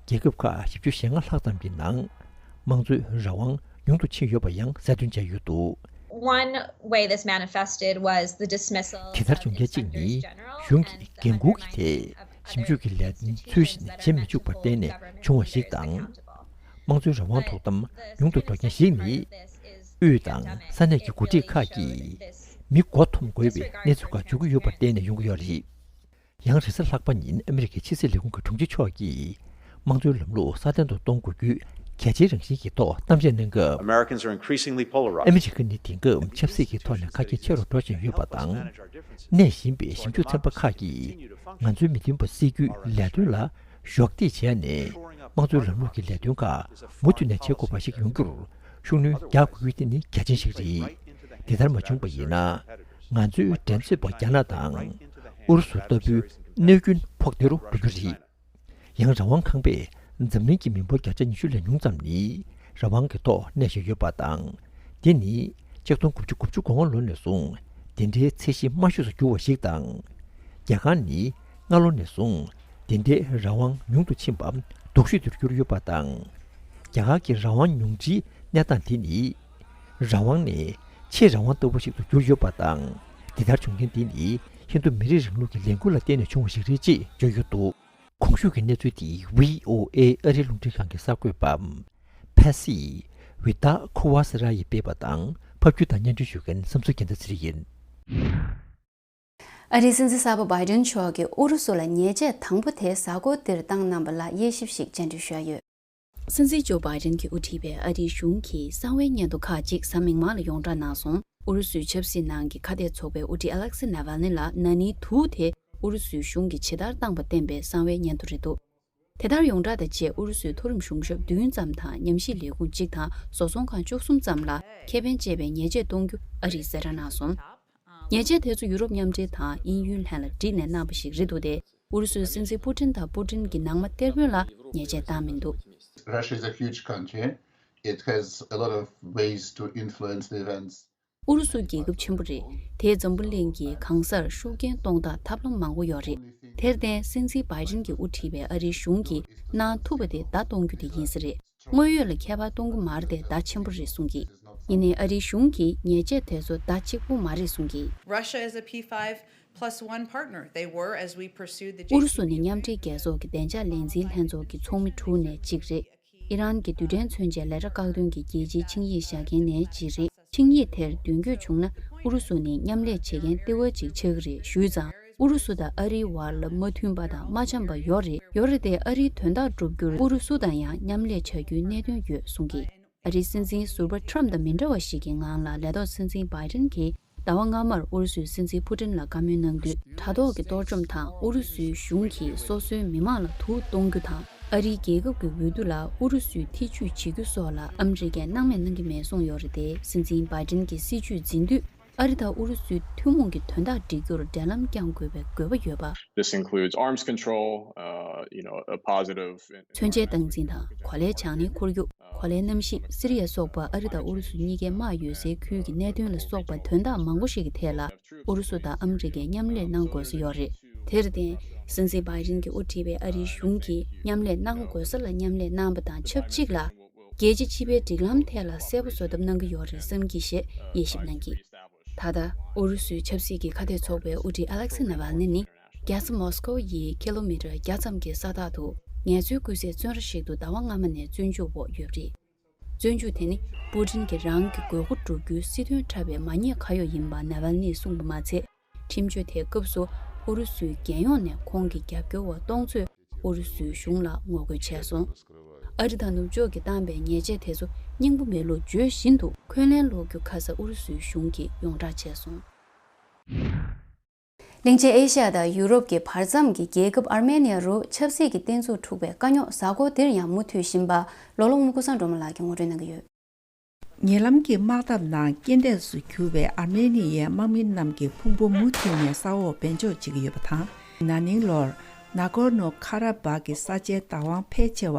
རྒྱལ་ཁབ་ཁག་བཞི་བཅུ་ཞེ་ལྔ་ལྷག་ཙམ་གྱི་ནང་དམངས་གཙོའི་རང་དབང་ཉུང་དུ་ཕྱིན་ཡོད་པ་ཡང་གསལ་སྟོན་བྱས་ཡོད་འདུག One way this manifested was the dismissal དེ་ལྟར་བྱུང་རྐྱེན་གཅིག་ནི་གཞུང་གི་འགན་འཁུར་གྱི་ཐད་ཞིབ་འཇུག་གི་ལས་དོན་ཚུལ་བཞིན་བྱེད་མི་བཅུག་པར་བརྟེན་ནས་བྱུང་བ་ཞིག་དང་། དམངས་གཙོའི་རང་དབང་ཐོབ་ཐང་ཉུང་དུ་འགྲོ་རྐྱེན་ཞིག་ནི། དབུས་དང་ས་གནས་ཀྱི་འགོ་ཁྲིད་ཁག་གིས་མི་མགོ་འཐོམ་དགོས་པའི་གནས་ཚུལ་ཁག་འབྱུང་གི་ཡོད་པར་བརྟེན་ནས་ཡོང་གི་ཡོད་རེད། ཡང་རེས་གཟའ་ལྷག་པ་ཉིན་ཨ་མི་རི་ཀའི་ཕྱི་སྲིད་ལས་ཁུངས་ཀྱི་དྲུང་ཆེ་མཆོག་གིས་དམངས་གཙོའི་ལམ་ལུགས་སྲ་བརྟན་དུ་གཏོང་དགོས་རྒྱུའི་གལ་ཆེའི་རང་བཞིན་གྱི་ཐོག་གཏམ་བཤད་གནང་སྐབས། Americans are increasingly polarized. ཨ་མི་རི་ཀ་ནི་དེང་སྐབས་ཆབ་སྲིད་ཀྱི་ཐོག་ནས་ཁ་གྱེས་ཆེ་རུ་འགྲོ་བཞིན་ཡོད་པ་དང་། གནས་བཞིན་པའི་ཞིབ་འཇུག་ཚན་པ་ཁག་གིས་ང་ཚོའི་མི་མཐུན་པ་སེལ་རྒྱུའི་ལས་དོན་ལ་གཞོགས་འདེགས་བྱས་ནས་དམངས་གཙོའི་ལམ་ལུགས་ཀྱི་ལས་དོན་ཁག་མུ་མཐུད་ནས་བྱེད་དགོས་པ་ཞིག་ཡོང་རྒྱུར་ཤུགས་སྣོན་རྒྱག་དགོས་རྒྱུ་དེ་ནི་གལ་ཆེན་ཞིག་རེད། དེ་ལྟར་མ་བྱུང་པ་ཡིན་ན། ང་ཚོའི་འགྲན་རྩོད་པ་རྒྱ་ནག་དང་ཨུ་རུ་སུ་ལྟ་བུའི་གནོད་སྐྱོན་ཕོག་བདེ་རུ་འགྲོ་རྒྱུ་རེད། ཡང་རང་དབང་ཁང་པས་འཛམ་གླིང་གི་མི་འབོར་བརྒྱ་ཆ་ཉི་ཤུ་ལས་ཉུང་ཙམ་ནི་རང་དབང་གི་ཐོག་གནས་བཞིན་ཡོད་པ་དང་། དེ་ནི་ཆིག་སྟོང་དགུ་བརྒྱ་དགུ་བཅུ་གོ་ལྔ་ལོ་ནས་བཟུང་དེ་འདྲའི་ཚད་གཞི་དམའ་ཤོས་སུ་གྱུར་བ་ཞིག་དང་། རྒྱ་གར་ནི་སྔ་ལོ་ནས་བཟུང་དེ་འདྲའི་རང་དབང་ཉུང་དུ་ཕྱིན་པ་སྡུག་ཤོས་དེར་གྱུར་ཡོད་པ་དང་། རྒྱ་གར་གྱི་རང་དབང་ཉུང་འཕྲིའི་གནས་སྟངས་དེ་ནི། རང་དབང་ནས་ཆེས་རང་དབང་ལྟ་བུ་ཞིག་ཏུ་གྱུར་ཡོད་པ་དང་། འདི་ལྟར་བྱུང་རྐྱེན་འདི་ནི་ཧིན་རྡུ་མི་རིགས་རིང་ལུགས་ཀྱི་ལས་འགུལ་ལ་བརྟེན་ནས་བྱུང་བ་ཞིག་རེད་ཅེས་བརྗོད་ཡོད་འདུག་གོང་ཞུས་ཀྱི་གནས་ཚུལ་འདི་བྷི་ཨོ་ཨེ་ཨ་རིའི་རླུང་འཕྲིན་ཁང་གི་གསར་འགོད་པ་ཕེ་སི་ཝི་ཏཱ་ཁུ་ཝ་སི་ར་ཡིས་སྤེལ་བ་དང་ཕབ་སྒྱུར་དང་སྙན་སྒྲོན་ཞུ་མཁན་བསམ་ཚུལ་རྒྱལ་མཚན་ཚེ་རིང་ཡིན། ཨ་རིའི་སྲིད་འཛིན་གསར་པ་བྷའི་ཏན་མཆོག་གིས་ཨུ་རུ་སུ་ལ་ཉེས་ཆད་དང་པོ་དེ་གཟའ་འཁོར་འདིར་བཏང་གནང་བ་ལ་དབྱེ་ཞིབ་ཞིག་སྤྱན་འབུལ་ཞུ་ཡ་ཡོད། སྲིད་འཛིན་ཇོ་བྷའི་ཌེན་གྱིས་དབུ་ཁྲིད་པའི་ཨ་རིའི་གཞུང་གིས་གསང་བའི་སྙན་ཐོ་ཁག་ཅིག་གཟའ་མིག་དམར་ལ་ཡོངས་བསྒྲགས་གནང་སོང་། ཨུ་རུ་སུའི་ཆབ་སྲིད་ནང་གི་ཁ་གཏད་ཚོགས་པའི་དབུ་ཁྲིད་ཨ་ལེག་སི་ནེ་ཝལ་ནི་ལ་ན་ནིང་དྲུག་དེ་ཨུ་རུ་སུའི་གཞུང་གིས་ཇི་ལྟར་བཏང་པ་བསྟན་པའི་གསང་བའི་སྙན་ཐོ་རེད་འདུག་དེ་ལྟར་ཡོངས་བསྒྲགས་དང་བཅས་ཨུ་རུ་སུའི་མཐོ་རིམ་གཞུང་ཞབས་བདུན་ཙམ་དང་ཉམས་ཞིབ་ལས་ཁུངས་གཅིག་དང་བཟོ་ཚོང་ཁང་བཅུ་གསུམ་ཙམ་ལ་ཁེ་ཕན་བཅས་པའི་ཉེས་ཆད་གཏོང་རྒྱུ་ཨ་རིས་གསལ་བསྒྲགས་གནང་སོང་། ཉེས་ཆད་དེ་ཚོ་ཡུ་རོབ་མཉམ་འབྲེལ་དང་དབྱིན་ཡུལ་ལྷན་ལ་དྲིས་ནས་གནང་པ་ཞིག་རེད་འདུག་སྟེ། ཨུ་རུ་སུའི་སྲིད་འཛིན་པུ་ཏིན་དང་པུ་ཏིན་གྱི་ནང་མ་གཏེར་དཔོན་ལ་ཉེས་ཆད་བཏང་མི་འདུག Russia is a huge country. It has a lot of ways to influence the events. ཨུ་རུ་སུ་རྒྱལ་ཁབ་ཆེན་པོ་རེད། དེས་འཛམ་བུ་གླིང་གི་གང་སར་ཤུགས་རྐྱེན་གཏོང་སྟངས་ཐབས་ལམ་མང་པོ་ཡོད་རེད། དེར་བརྟེན་སྲིད་འཛིན་བྷའི་ཏིན་གྱིས་དབུ་ཁྲིད་པའི་ཨ་རིའི་གཞུང་གིས་གནང་ཐུབ་པ་དེ་བརྡ་གཏོང་རྒྱུ་དེ་ཡིན་ས་རེད། དངོས་ཡོད་ལ་ཁྱད་པར་གཏོང་གི་མ་རེད་དེ་བརྡ་ཆེན་པོ་རེད་གསུང་གི། ཡིན་ནའི་ཨ་རིའི་གཞུང་གིས་ཉེས་ཆད་དེ་ཚོ་བརྡ་གཅིག་པུ་མ་རེད་གསུང་གི། Russia is a P five plus one partner. They were as we pursued the ཨུ་རུ་སུ་ནི་མཉམ་འབྲེལ་རྒྱལ་ཚོགས་ཀྱི་བདེ་འཇགས་ལས་འཛིན་ལྷན་ཚོགས་ཀྱི་ཚོགས་མི་དྲུག་ནས་གཅིག་རེད། ཨི་རན་གྱི་རྡུལ་ཕྲན་མཚོན་ཆའི་ལས་གྲྭ་བཀག་སྡོམ་གྱི་རྒྱལ་སྤྱིའི་ཆིངས་ཡིག་བཞག་མཁན་ནས་གཅིག་རེད། ཆིངས་ཡིག་དེར་མདུན་སྐྱོད་བྱུང་ན་ཨུ་རུ་སུ་ནི་མཉམ་ལས་བྱེད་མཁན་ལྟེ་བ་ཅིག་ཆགས་ཀྱི་རེད་ཞུས་ཙང་ཨུ་རུ་སུ་དང་ཨ་རིའི་བར་ལ་མ་མཐུན་པ་དང་མ་འཆམ་པ་ཡོད་རེད། ཡོད་རེད་དེ་ཨ་རིའི་དོན་དག་བསྒྲུབ་རྒྱུར་ཨུ་རུ་སུ་དང་ཡང་མཉམ་ལས་བྱ་རྒྱུའི་གནད་དོན་ཡོད་གསུང་གི། ཨ་རིའི་སྲིད་འཛིན་ཟུར་པ་ཁྲམ་དང་མི་འདྲ་བ་ཞིག་གི་ངང་ལ་ལས་ཐོག་སྲིད་འཛིན་བྷའི་ཏིན་གྱིས་ཟླ་བ་སྔ་མར་ཨུ་རུ་སུའི་སྲིད་འཛིན་ཕུ་ཏིན་ལ་བཀའ་མོལ་གནང་དུས། དྲ་ཐོག་གི་གཏོར་བཅོམ་དང་ཨུ་རུ་སུའི་གཞུང་གིས་སོ་སོའི་མི་མང་ལ་དུག་གཏོང་རྒྱུ་དང་ཨ་རིའི་རྒྱལ་ཁབ་ཀྱི་འོས་བསྡུ་ལ་ཨུ་རུ་སུས་ཐེ་ཇུས་བྱེད་རྒྱུ་སོགས་ལ་ཨ་མི་རི་ཀས་སྣང་མེད་གནང་གི་མེད་གསུངས་ཡོད་རེད་དེ། སྲིད་འཛིན་བྷའི་ཏིན་གྱི་སྲིད་བྱུས་འཛིན་དུས་ཨ་རི་དང་ཨུ་རུ་སུའི་ཐུན་མོང་གི་དོན་དག་སྒྲིག་རྒྱུར་འབྲེལ་ལམ་བསྐྱང་དགོས་པའི་དགོས་པ་ཡོད་པ། This includes arms control, uh, you know, a positive. མཚོན་ཆའི་སྟངས་འཛིན་དང་གོ་ལའི་བྱང་སྣེ་འཁོར་རྒྱུ། གོ་ལའི་གནམ་གཤིས། སི་རི་ཡ་སོགས་པ་ཨ་རི་དང་ཨུ་རུ་སུ་གཉིས་ཀའི་དམག་ཡོད་སའི་ཁུལ་གྱི་གནད་དོན་ལ་སོགས་པ་དོན་དག་མང་པོ་ཞིག་གི་ཐད་ལ་ཨུ་རུ་སུ་དང་ཨ་མི་རི་ཀས་མཉམ་ལས་གནང་དགོས་ས་ཡོད་རེད། དེར་བརྟེན། སྲིད་འཛིན་བྷའི་ཏིན་གྱིས་དབུ་ཁྲིད་པའི་ཨ་རིའི་གཞུང་གིས་མཉམ་ལས་གནང་དགོས་ས་ལ་མཉམ་ལས་གནང་པ་དང་ཆབས་ཅིག་ལ། རྒྱལ་སྤྱི་སྤྱི་པའི་སྒྲིག་ལམ་ཐད་ལ་གསལ་པོ་བཟོ་ཐབས་གནང་གི་ཡོད་རེད་བསམ་གྱི་ཞེས་དབྱེ་ཞིབ་གནང་གིས། ད་ལྟ་ཨུ་རུ་སུའི་ཆབ་སྲིད་ཀྱི་ཁ་གཏད་ཚོགས་པའི་དབུ་ཁྲིད་ཨ་ལེག་སི་ནཱ་ཝལ་ནི་ནི། རྒྱལ་ས་མོ་སི་ཀོ་ཡི་ཀི་ལོ་མི་ཊར་བརྒྱ་ཙམ་གྱི་ས་ཐག་ཏུ་ངལ་རྩོལ་སྐུལ་སའི་བཙོན་ར་ཞིག་ཏུ་ཟླ་བ་སྔ་མ་ནས་བཙོན་འཇུག་འོག་ཡོད་པ་རེད། བཙོན་འཇུག་དེ་ནི་པུ་ཏིན་གྱིས་རང་གི་དགོས་མཁོ་བསྒྲུབ་རྒྱུའི་སྲིད་དོན་འཁྲབ་པའི་མ་ཉེས་ཁ་གཡོག་ཡིན་པ་ནཱ་ཝལ་ནིས་གསུངས་པ་མ་ཚད། ཁྲིམས་གཅོད་དེའི་སྐབས་སུ་ཨུ་རུ་སུའི་རྒྱལ་ཡོངས་ནས་ཁོང་གི་རྒྱབ་སྐྱོར་བ་སྟོང་ཚོས་ཨུ་རུ་སུའི་གཞུང་ལ་ངོ་རྒོལ་བྱས་སོང་། ཨ་རི་དང་ནུབ་ཕྱོགས་ཀྱིས་བཏང་པའི་ཉེས་ཆད་དེ་ཚོ་སྙིང་པོ་མེད་ལུགས་བརྗོད་བཞིན་དུ་འཁོན་ལན་སློག་རྒྱུ་ཁ་ས་ཨུ་རུ་སུའི་གཞུང་གིས་ཡོངས་བསྒྲགས་བྱས་སོང་། གླིང་ཆེན་ཨེ་ཤ་ཡ་དང་ཡུ་རོབ་ཀྱི་བར་མཚམས་ཀྱི་རྒྱལ་ཁབ་ཨར་མེ་ནི་ཡ་རུ་ཆབ་སྲིད་ཀྱི་བསྟེན་གཟུགས་འཁྲུག་པའི་དཀའ་རྙོག་གཟའ་འཁོར་འདིར་ཡང་མུ་མཐུད་བཞིན་པ་ལོ་ལོ་ངོ་ཀུན་བཟང་སྒྲོལ་མ་ལགས་ཀྱིས་ངོ་སྤྲོད་གནང་གི་ཡོད། ཉེ་ལམ་གྱི་དམག་འཐབ་ནང་རྐྱེན་འདས་སུ་གྱུར་བའི་ཨར་མེ་ནི་ཡའི་དམག་མི་རྣམས་ཀྱི་ཕུང་པོ་མུ་མཐུད་ནས་ས་འོག་འབེན་འཇོག་བྱེད་ཀྱི་ཡོད་པ་དང་། ན་ནིང་ལོར་ན་གོར་ནོ་ཁ་ར་བག་གི་ས་ཆའི་བདག་དབང་ཕལ་ཆེ་བ་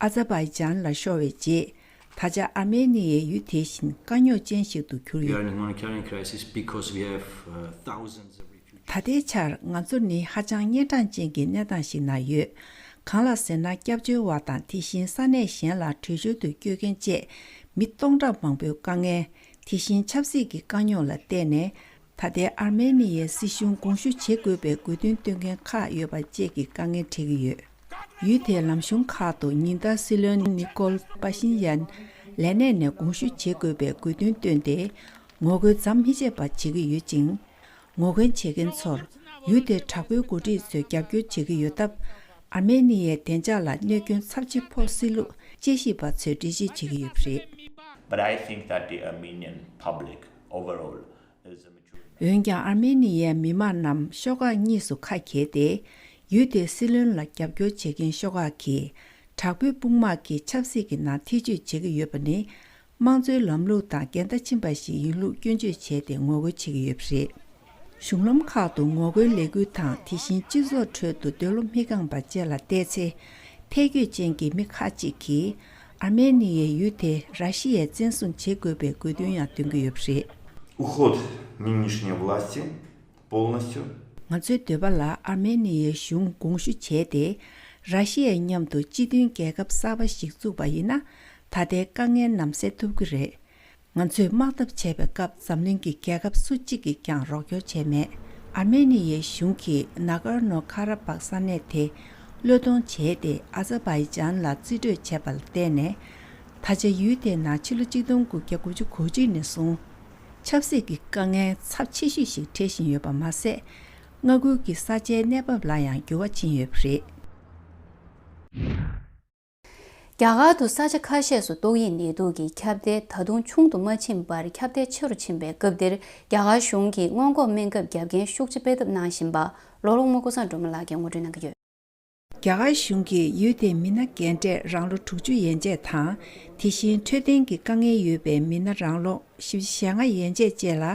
ཨ་ཛར་བྷའི་ཇན་ལ་ཤོར་བའི་རྗེས། ད་ཆ་ཨར་མེ་ནི་ཡའི་ཡུལ་དེ་བཞིན་དཀའ་རྙོག་ཅན་ཞིག་ཏུ་གྱུར་We are ཡོད། In a humanitarian crisis because we have, uh, thousands of refugees. ད་ལྟའི་ཆར་ང་ཚོ་ནི་ཧ་ཅང་གཉན་འཕྲང་ཅན་གྱི་གནས་སྟངས་ཤིག་ན་ཡོད། གང་ལ་ཟེར་ན། སྐྱབས་བཅོལ་བ་དང་དེ་བཞིན་ས་གནས་གཞན་ལ་བྲོས་བྱོལ་དུ་བསྐྱོད་མཁན་བཅས་མི་སྟོང་ཕྲག་མང་པོའི་དཀའ་ངལ། དེ་བཞིན་ཆབ་སྲིད་ཀྱི་དཀའ་རྙོག་ལ་བརྟེན་ནས། ད་ལྟའི་ཨར་མེ་ནི་ཡའི་སྲིད་གཞུང་དགོངས་ཞུ་བྱེད་དགོས་པའི་དགོས་འདུན་བཏོན་མཁན་ཁག་ཡོད་པ་བཅས་ཀྱི་དཀའ་ངལ་འཕྲད་ཀྱི་ཡོད། ཡུལ་དེའི་ལམ་གཞུང་ཁག་ཏུ་ཉིན་ལྟར་སྲིད་བློན་ནི་ཀོལ་པ་ཤིན་ཡན་ལས་གནས་ནས་དགོངས་ཞུ་བྱེད་དགོས་པའི་དགོས་འདུན་བཏོན་ཏེ། ངོ་རྒོལ་མཚམས་མི་ཆད་པ་བྱེད་ཀྱི་ཡོད་ཅིང་། ངོ་རྒོལ་བྱེད་མཁན་ཚོར་ཡུལ་དེའི་དྲག་པོའི་འགོ་ཁྲིད་ཚོས་རྒྱབ་སྐྱོར་བྱེད་ཀྱི་ཡོད་སྟབས། ཨར་མེ་ནི་ཡའི་བདེ་འཇགས་ལ་གནོད་སྐྱོན་ཚབས་ཆེ་ཕོག་སྲིད་ལུགས་དཔྱད་ཞིབ་པ་ཚོས་འགྲེལ་བརྗོད་བྱེད་ཀྱི་ཡོད་པ་རེད། But I think that the Armenian public overall is a mature འོན་ཀྱང་ཨར་མེ་ནི་ཡའི་མི་མང་རྣམས་ཤོག་ཁག་གཉིས་སུ་ཁ་གྱེས་ཏེ། ཡུལ་དེའི་སྲིད་བློན་ལ་རྒྱབ་སྐྱོར་བྱེད་མཁན་ཤོག་ཁག་གིས་དྲག་པོའི་དཔུང་དམག་གིས་ཆབ་སྲིད་ཀྱི་ནང་ཐེ་བྱུས་བྱེད་ཀྱི་ཡོད་པ་ནི། དམངས་གཙོའི་ལམ་ལུགས་དང་འགལ་ཟླ་ཕྱིན་པ་ཞིག་ཡིན་ལུགས་སྐྱོན་བརྗོད་བྱས་ཏེ་ངོ་རྒོལ་བྱེད་ཀྱི་ཡོད་པ་རེད། གཞུང་ལམ་ཁག་ཏུ་ངོ་རྒོལ་ལས་འགུལ་དང་། དེ་བཞིན་སྤྱི་ཚོགས་ཁྲོད་དུ་འདོད་བློ་མི་ཁེངས་པ་བཅས་ལ་བལྟས་ཚེ། ཐལ་འགྱུར་ཅན་གྱི་མི་ཁག་ཅིག་གིས་ཨར་མེ་ནི་ཡའི་ཡུལ་དེ་ར་ཤི་ཡས་བཙན་བཟུང་བྱེད་དགོས་པའི་དགོས་འདུན་ཡང་འདོན་གྱི་ཡོད་པ་རེད། Уход нынешней власти полностью. ང་ཚོའི་འདོད་པ་ལ་ཨར་མེ་ནི་ཡའི་གཞུང་དགོངས་ཞུ་བྱས་ཏེ། ར་ཤི་ཡའི་མཉམ་དུ་སྤྱི་མཐུན་རྒྱལ་ཁབ་གསར་པ་ཞིག་བཙུགས་པ་ཡིན་ན། ད་ལྟའི་དཀའ་ངལ་རྣམས་སེལ་ཐུབ་ཀྱི་རེད། ང་ཚོས་དམག་འཐབ་བྱས་པའི་སྐབས་འཛམ་གླིང་གི་རྒྱལ་ཁབ་སུ་གཅིག་གིས་ཀྱང་རོགས་སྐྱོར་བྱས་མེད། ཨར་མེ་ནི་ཡའི་གཞུང་གིས་ན་གར་ནོ་ཁ་ར་བག་ས་གནས་དེ་བློས་གཏོང་བྱས་ཏེ། ཨ་ཛར་བྷའི་ཇན་ལ་རྩིས་སྤྲོད་བྱས་པ་ལ་བརྟེན་ནས། ད་ཆ་ཡུལ་དེའི་ནང་ཕྱི་ལོ་གཅིག་སྟོང་དགུ་བརྒྱ་དགུ་བཅུ་གོ་གཅིག་ནས་བཟུང་ཆབ་སྲིད་ཀྱི་དཀའ་ངལ་ཚབས་ཆེ་ཤོས་ཤིག་འཕྲད་བཞིན་ཡོད་པ་མ་ཟད། མངའ་ཁུལ་གྱི་ས་ཆའི་གནས་བབ་ལ་ཡང་འགྱུར་བ་ཕྱིན་ཡོད་པ་རེད། རྒྱ་གར་དུ་ས་ཆ་ཁ་ཤས་སུ་ཏོག་དབྱིབས་ནད་དུག་གི་ཁྱབ་གདལ་ད་དུང་ཆུང་དུ་མ་ཕྱིན་པར་ཁྱབ་གདལ་ཆེ་རུ་ཕྱིན་པའི་སྐབས་འདིར། རྒྱ་གར་གཞུང་གིས་སྔོན་འགོག་སྨན་ཁབ་བརྒྱབ་མཁན་ཤུགས་ཆེ་སྤེལ་ཐབས་གནང་བཞིན་པ། ལོ་ལོང་མ་སྐུ་བཟང་སྒྲོལ་མ་ལགས་ཀྱིས་ངོ་སྤྲོད་གནང་གི་ཡོད། རྒྱ་གར་གཞུང་གིས་ཡུལ་དེའི་མི་སྣ་རྒན་གྲས་རང་ལོ་དྲུག་ཅུ་ཡན་ཆད་དང་། དེ་བཞིན་འཕྲོད་བསྟེན་གྱི་དཀའ་ངལ་ཡོད་པའི་མི་སྣ་རང་ལོ་བཞི་བཅུ་ཞེ་ལྔ་ཡན་ཆད་བཅས་ལ་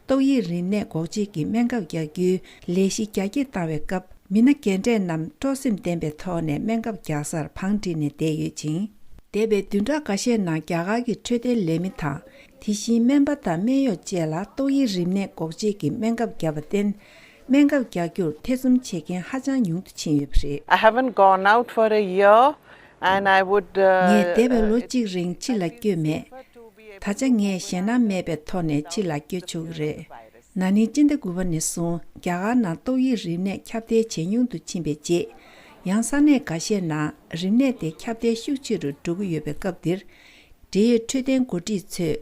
ཏོག་དབྱིབས་རིམས་ནད་འགོག་བྱེད་ཀྱི་སྨན་ཁབ་རྒྱག་རྒྱུའི་ལས་གཞི་རྒྱ་སྐྱེད་བཏང་བའི་སྐབས། མི་སྣ་རྒན་གྲས་རྣམས་སྤྲོ་སེམས་ལྡན་པའི་ཐོག་ནས་སྨན་ཁབ་རྒྱག་སར་བང་བསྒྲིགས་ནས་བསྡད་ཡོད་ཅིང་། འདས་པའི་བདུན་ཕྲག་འགའ་ཤས་ནང་རྒྱ་གར་གྱི་འཕྲོད་བསྟེན་ལས་མི་དང་། དེ་བཞིན་སྨན་པ་དང་སྨན་གཡོག་བཅས་ལ་ཏོག་དབྱིབས་རིམས་ནད་འགོག་བྱེད་ཀྱི་སྨན་ཁབ་བརྒྱབ་པར་བརྟེན། སྨན་ཁབ་རྒྱག་རྒྱུར་ཐེ་ཚོམ་བྱེད་མཁན་ཧ་ཅང་ཉུང་དུ་ཕྱིན་ཡོད་པ་རེད། I haven't gone out for a year, and I would, uh, ངས་འདས་པའི་ལོ་གཅིག་རིང་ཕྱི་ལ་བསྐྱོད་མེད། ད་ཆ་ངས་ཞེད་སྣང་མེད་པའི་ཐོག་ནས་ཕྱི་ལ་བསྐྱོད་ཆོག་གི་རེད། ན་ནིང་སྤྱི་ཟླ་དགུ་པ་ནས་བཟུང་རྒྱ་གར་ནང་ཏོག་དབྱིབས་རིམས་ནད་ཁྱབ་གདལ་ཇེ་ཉུང་དུ་ཕྱིན་པའི་རྗེས། ཡང་ས་གནས་འགའ་ཤས་ནང་རིམས་ནད་དེ་ཁྱབ་གདལ་ཤུགས་ཆེ་རུ་འགྲོ་གི་ཡོད་པའི་སྐབས་འདིར། འབྲེལ་ཡོད་འཕྲོད་བསྟེན་འགོ་ཁྲིད་ཚོས།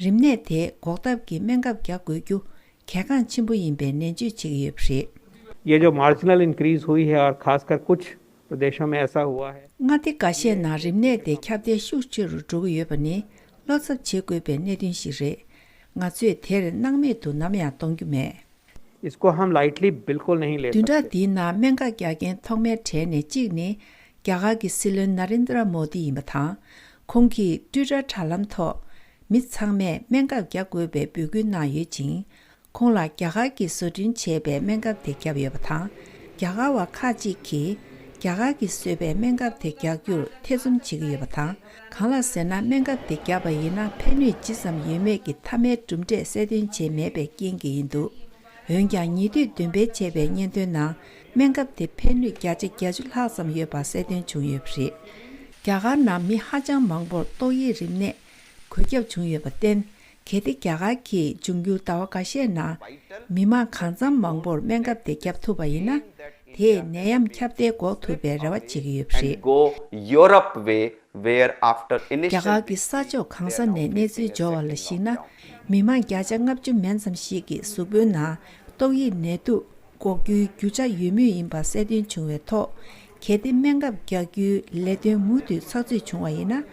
རིམས་ནད་དེ་འགོག་ཐབས་ཀྱི་སྨན་ཁབ་རྒྱག་དགོས་རྒྱུ་གལ་འགངས་ཆེན་པོ་ཡིན་པའི་ནན་བརྗོད་བྱེད་ཀྱི་ཡོད་པ་རེད། ये जो marginal increase हुई है और खासकर कुछ प्रदेशों में ऐसा हुआ है। མངའ་སྡེ་འགའ་ཤས་ནང་རིམས་ནད་དེ་ཁྱབ་གདལ་ཤུགས་ཆེ་རུ་འགྲོ་གི་ཡོད་པ་ནི་བློ་འཚབ་བྱེད་དགོས་པའི་གནད་དོན་ཞིག་རེད། ང་ཚོས་དེར་སྣང་མེད་དུ་ནམ་ཡང་གཏོང་རྒྱུ་མེད། इसको हम लाइटली बिल्कुल नहीं ले सकते। བདུན་ཕྲག་འདིའི་ནང་སྨན་ཁབ་རྒྱག་མཁན་ཐོག་མའི་གྲས་ནས་གཅིག་ནི། རྒྱ་གར་གྱི་སྲིད་བློན་ན་རེན་དྲ་མོ་དི་ཡིན་པ་དང་། ཁོང་གིས་ཊུའི་ཊར་དྲ་ལམ་ཐོག་མི་ཚང་མས་སྨན་ཁབ་རྒྱག་དགོས་པའི་འབོད་སྐུལ་གནང་ཡོད་ཅིང་། ཁོང་ལ་རྒྱ་གར་གྱིས་བཟོ་སྐྲུན་བྱས་པའི་སྨན་ཁབ་དེ་བརྒྱབ་ཡོད་པ་དང་། རྒྱ་གར་བ་ཁག་ཅིག་གིས་རྒྱ་གར་གྱིས་བཟོས་པའི་སྨན་ཁབ་དེ་རྒྱག་རྒྱུར་ཐེ་ཚོམ་བྱེད་ཀྱི་ཡོད་པ་དང་། གང་ལ་ཟེར་ན། སྨན་ཁབ་དེ་བརྒྱབ་པ་ཡིན་ན་ཕན་ནུས་ཇི་ཙམ་ཡོད་མེད་ཀྱི་མཐའ་མའི་གྲུབ་འབྲས་གསལ་སྟོན་བྱས་མེད་པའི་རྐྱེན་གྱིས་ཡིན་འདུག་འོན་ཀྱང་། ཉེ་དུས་འདོན་སྤེལ་བྱས་པའི་སྙན་ཐོའི་ནང་། སྨན་ཁབ་དེ་ཕན་ནུས་བརྒྱ་ཆ་བརྒྱད་ཅུ་ལྷག་ཙམ་ཡོད་པ་གསལ་སྟོན་བྱུང་ཡོད་པ་རེད། རྒྱ་གར་ནང་མི་ཧ་ཅང་མང་པོར་ཏོག་དབྱིབས་རིམས་ནད་འགོས་ཁྱབ་བྱུང་ཡོད་པར་བརྟེན། གལ་ཏེ་རྒྱ་གར་གྱིས་འབྱུང་འགྱུར་ཟླ་བ་འགའ་ཤས་ནང་མི་མང་གང་འཚམ་མང་པོར་སྨན་ཁབ་དེ་བརྒྱབ་ཐུབ་པ་ཡིན་ན། དེས་ནད་ཡམས་ཁྱབ་གདལ་འགོག་ཐུབ་པའི་རེ་བ་བྱེད་ཀྱི་ཡོད་པ་རེད། And go Europe way, where after initial རྒྱ་གར་གྱི་ས་ཕྱོགས་གང་ས་ནས་གནས་ཚུལ་འབྱོར་བ་ལ་གཞིགས་ན། མི་མང་བརྒྱ་ཆ་ལྔ་བཅུ་མན་ཙམ་ཞིག་གི་གཟུགས་པོའི་ནང་ཏོག་དབྱིབས་ནད་དུག་འགོག་རྒྱུའི་རྒྱུ་ཆ་ཡོད་མུས་ཡིན་པ་གསལ་སྟོན་བྱུང་བའི་ཐོག་གལ་ཏེ་སྨན་ཁབ་རྒྱག་རྒྱུའི་ལས་དོན་མུ་མཐུད་ཚགས་ཚུད་བྱུང་བ་ཡིན་ན།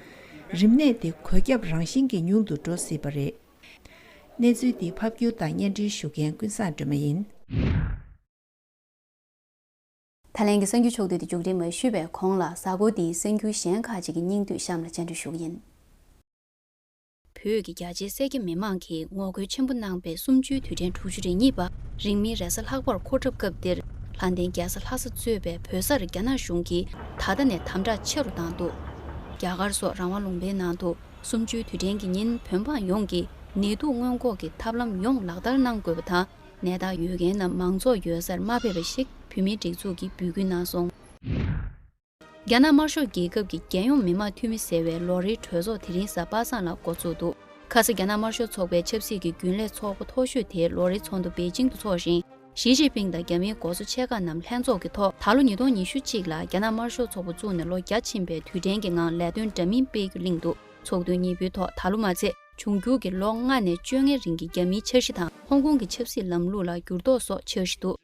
རིམས་ནད་དེ་འགོས་ཁྱབ་རང་བཞིན་གྱིས་ཉུང་དུ་འགྲོ་སྲིད་པ་རེད། གནས་ཚུལ་འདི་ཕབ་སྒྱུར་དང་སྙན་སྒྲོན་ཞུ་མཁན་ཀུན་བཟང་སྒྲོལ་མ་ཡིན། ད་ལན་གྱི་གསར་འགྱུར་ཕྱོགས་བསྡུས་དེ་མཇུག་སྒྲིལ་མ་ཞུས་པའི་གོང་ལ། གཟའ་འཁོར་འདིའི་གསར་འགྱུར་གཞན་ཁག་ཅིག་གི་སྙིང་བསྡུས་གཤམ་ལ་སྤྱན་འགྲེལ་ཞུ་གི་ཡིན། བོད་ཀྱི་རྒྱ་ཆེའི་སེར་སྐྱ་མི་མང་གིས་ངོ་རྒོལ་ཆེན་པོ་གནང་བའི་གསུམ་བཅུའི་དུས་དྲན་དྲུག་ཅུ་རེ་གཉིས་པ་རིང་མིན་རེས་གཟའ་ལྷག་པར་འཁོར་གྲབས་སྐབས་འདིར། ལྷ་ལྡན་རྒྱལ་ས་ལྷ་ས་གཙོས་པའི་བོད་སར་རྒྱ་ནག་གཞུང་གིས་ད་ལྟ་ནས་དམ་དྲག་ཆེ་རུ་བཏང་འདུག་རྒྱ་གར་སོགས་རང་དབང་ལུང་པའི་ནང་དུ་གསུམ་བཅུའི་དུས་དྲན་གྱི་ཉིན་བོད་འབངས་ཡོངས་ཀྱིས་ནད་དུག་སྔོན་འགོག་གི་ཐབས་ལམ་ཡོངས་ལག་བསྟར་གནང་དགོས་པ་དང་། ནད་རྟགས་ཡོད་མཁན་རྣམས་མང་ཚོགས་ཡོད་སར་མ་ཕེབས་པ་ཞིག་བོད་མིའི་སྒྲིག་འཛུགས་ཀྱིས་འབོད་སྐུལ་གནང་སོང་། རྒྱ་ནག་དམར་ཤོག་རྒྱལ་ཁབ་ཀྱི་རྒྱལ་ཡོངས་མི་དམངས་འཐུས་མི་ཟེར་བའི་ལོ་རེའི་གྲོས་ཚོགས་དེ་རིང་གཟའ་པ་སངས་ལ་འགོ་བཙུགས་འདུག་ཁ་ས་རྒྱ་ནག་དམར་ཤོག་ཚོགས་པའི་ཆབ་སྲིད་ཀྱི་རྒྱུན་ལས་ཚོགས་པ་མཐོ་ཤོས་དེའི་ལོ་རེའི་ཚོགས་འདུ་པེ་ཅིང་དུ་འཚོགས་ཤིང་། ཞི་ཅིན་ཕིང་དང་རྒྱ་མིའི་འགོ་གཙོ་ཆེ་ཁག་རྣམས་ལྷན་ཚོགས་ཀྱི་ཐོག་ད་ལོ་ཉིས་སྟོང་ཉི་ཤུ་གཅིག་ལ་རྒྱ་ནག་དམར་ཤོག་ཚོགས་པ་བཙུགས་ནས་ལོ་བརྒྱ་ཕྱིན་པའི་དུས་དྲན་གྱི་ངང་ལས་དོན་འདྲ་མིན་སྤེལ་རྒྱུ་གླེང་འདུག་ཚོགས་དུས་གཉིས་པོའི་ཐོག་ད་ལོ་མ་ཚད་འབྱུང་འགྱུར་གྱི་ལོ་ལྔ་ནས་བཅོ་ལྔའི་རིང་གི་རྒྱ་མིའི་འཆར་གཞི་དང་ཧོང་ཀོང་གི་ཆབ་སྲིད་ལམ་ལུགས་ལ་འགྱུར་ལྡོག་སོགས་འཆར་གཞི་འདུག་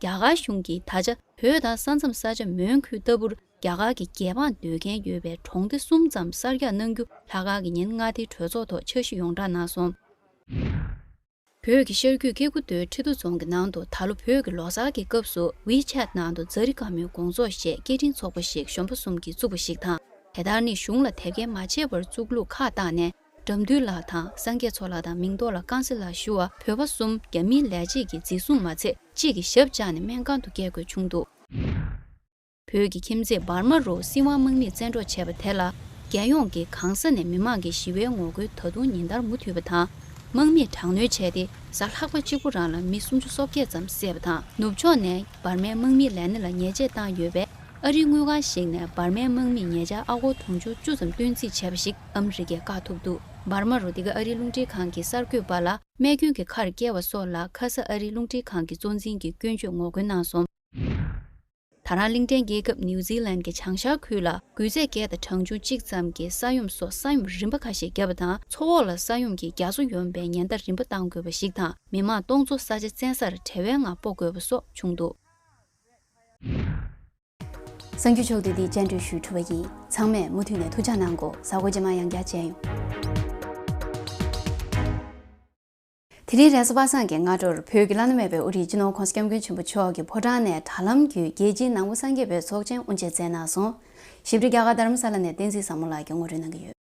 རྒྱ་གར་གཞུང་གིས་ད་ཆ་བོད་དང་ས་མཚམས་ས་ཆ་མོན་ཁུལ་ལྟ་བུར་རྒྱ་གར་གྱི་རྒྱལ་འབངས་སྡོད་མཁན་ཡོད་པའི་གྲོང་སྡེ་གསུམ་ཙམ་གསར་རྒྱག་གནང་རྒྱུ་ལྷག་དཀར་གྱི་ཉིན་མངའ་སྡེའི་གྲོས་ཚོགས་ཐོག་འཆར་གཞི་ཡོངས་བསྒྲགས་གནང་སོང་། བོད་ཀྱི་ཤར་རྒྱུད་ཀེ་ཀུ་ཏོའི་ཁྲི་ཐོ་རྫོང་གི་ནང་དུ་ད་ལོ་བོད་ཀྱི་ལོ་གསར་གྱི་སྐབས་སུ་ཝི་ཆད་ནང་དུ་ཛ་རི་དགའ་མོའི་དགོང་ཚོགས་ཞེས་སྐད་འཕྲིན་ཚོགས་པ་ཞིག་གཞོན་པ་གསུམ་གྱིས་བཙུགས་པ་ཞིག་དང་། དེ་ལྟར་ནི་གཞུང་ལ་དེབ་སྐྱེལ་མ་བྱས་པར་བཙུགས་ལུགས་ཁག་བཏགས་ནས། དགྲ་འདུལ་ལགས་དང་། སངས་རྒྱས་མཚོ་ལགས་དང་། མིང་ཐོག་ལ་དཀར་མཛེས་ལགས་ཞུ་བ་བོད་པ་གསུམ་རྒྱ་མིའི་ལས་བྱེད་ཀྱི་འཛིན་བཟུང་མ་ཚད་གཅིག་གི་ཞབས་བཅགས་ནས་སྨན་ཁང་དུ་བསྐྱལ་དགོས་བྱུང་འདུག་བོད་ཀྱི་ཁྱིམ་མཚེས་འབར་མ་རུ་སྲིད་དབང་དམག་མིས་བཙན་འཕྲོག་བྱས་པ་དེ་ལ། རྒྱལ་ཡོངས་ཀྱི་གང་ས་ནས་མི་མང་གི་ཞི་བའི་ངོ་རྒོལ་ད་དུང་ཉིན་ལྟར་མུ་མཐུད་པ་དང་། དམག་མིས་དྲག་གནོན་བྱས་ཏེ། གཟའ་ལྷག་པ་གཅིག་པུ་རང་ལ་མི་སུམ་ཅུ་སོ་བརྒྱད་ཙམ་བསད་པ་དང་། ནུབ་ཕྱོགས་ནས་འབར་མའི་དམག་མིའི་ལས་སྣེ་ལ་ཉེས་ཆད་བཏང་ཡོད་པས། ཨ་རིའི་དངུལ་ཁང་ཞིག་ནས་འབར་མའི་དམག་མིས་ཉེ་ཆར་ཨ་སྒོར་དུང་ཕྱུར་བཅུ་ཙམ་བཏོན་རྩིས་བྱས་པ་ཞིག་ཨ་མི་རི་ཀས་བཀག་ཐུབ་འདུག་འབར་མ་རུ་འདི་ག་ཨ་རིའི་རླུང་འཕྲིན་ཁང་གི་གསར་འགོད་པ་ལ་རྨས་སྐྱོན་གྱི་ཁར་བསྐྱལ་བ་སོགས་ལ། ཁ་ས་ཨ་རིའི་རླུང་འཕྲིན་ཁང་གི་གཙོ་འཛིན་གྱིས་སྐྱོན་བརྗོད་ངོ་རྒོལ་གནང་སོང་། ད་རང་གླིང་ཕྲན་རྒྱལ་ཁབ་ནིའུ་ཛི་ལན་གྱི་བྱང་ཤར་ཁུལ་ལ་སྒུལ་ཚད་བརྒྱ་དང་གྲངས་ཆུང་གཅིག་ཙམ་གྱི་ས་ཡོམ་སོགས་ས་ཡོམ་རིམ་པ་ཁ་ཤས་བརྒྱབ་པ་དང་། མཚོ་འོག་ལ་ས་ཡོམ་གྱི་རྒྱ་མཚོ་ཡོམ་པའི་ཉེན་བརྡ་རིམ་པ་བཏང་དགོས་པ་ཞིག་དང་། མི་མང་སྟོང་ཚོ་ས་ཆ་བཙན་སར་བྲལ་བའི་ངང་སྤོ་དགོས་པ་སོགས་བྱུང་འདུག་གསར་འགྱུར་ཕྱོགས་བསྡུས་འདི་སྤྱན་སྤྲོས་ཞུས་གྲུབ་པ་ཡིན། ཚང་མས་མུ་མཐུད་ནས་ཐུགས་ཅག་གནང་གོ། གཟའ་འཁོར་རྗེས་མ་ཡང་བསྐྱར་མཇལ་ཡོང་། དེ་རིང་རེས་གཟའ་པ་སངས་ཀྱི་སྔ་དྲོར་བོད་ཀྱི་བླ་ན་མེད་པའི་དབུ་ཁྲིད་སྤྱི་ནོར་༸གོང་ས་༸སྐྱབས་མགོན་ཆེན་པོ་མཆོག་གིས་ཕོ་བྲང་ནས་དྲ་ལམ་བརྒྱུད་རྒྱལ་སྤྱིའི་ནང་པ་སངས་རྒྱས་པའི་ཚོགས་ཆེན་དབུ་འབྱེད་མཛད་གནང་སོང་། ཞིབ་ཕྲ་རྒྱ་གར་རྡ་རམ་ས་ལ་ནས་བསྟན་འཛིན་བཟང་མོ་ལགས་ཀྱིས་ངོ་སྤྲོད་གནང་གི་ཡོད།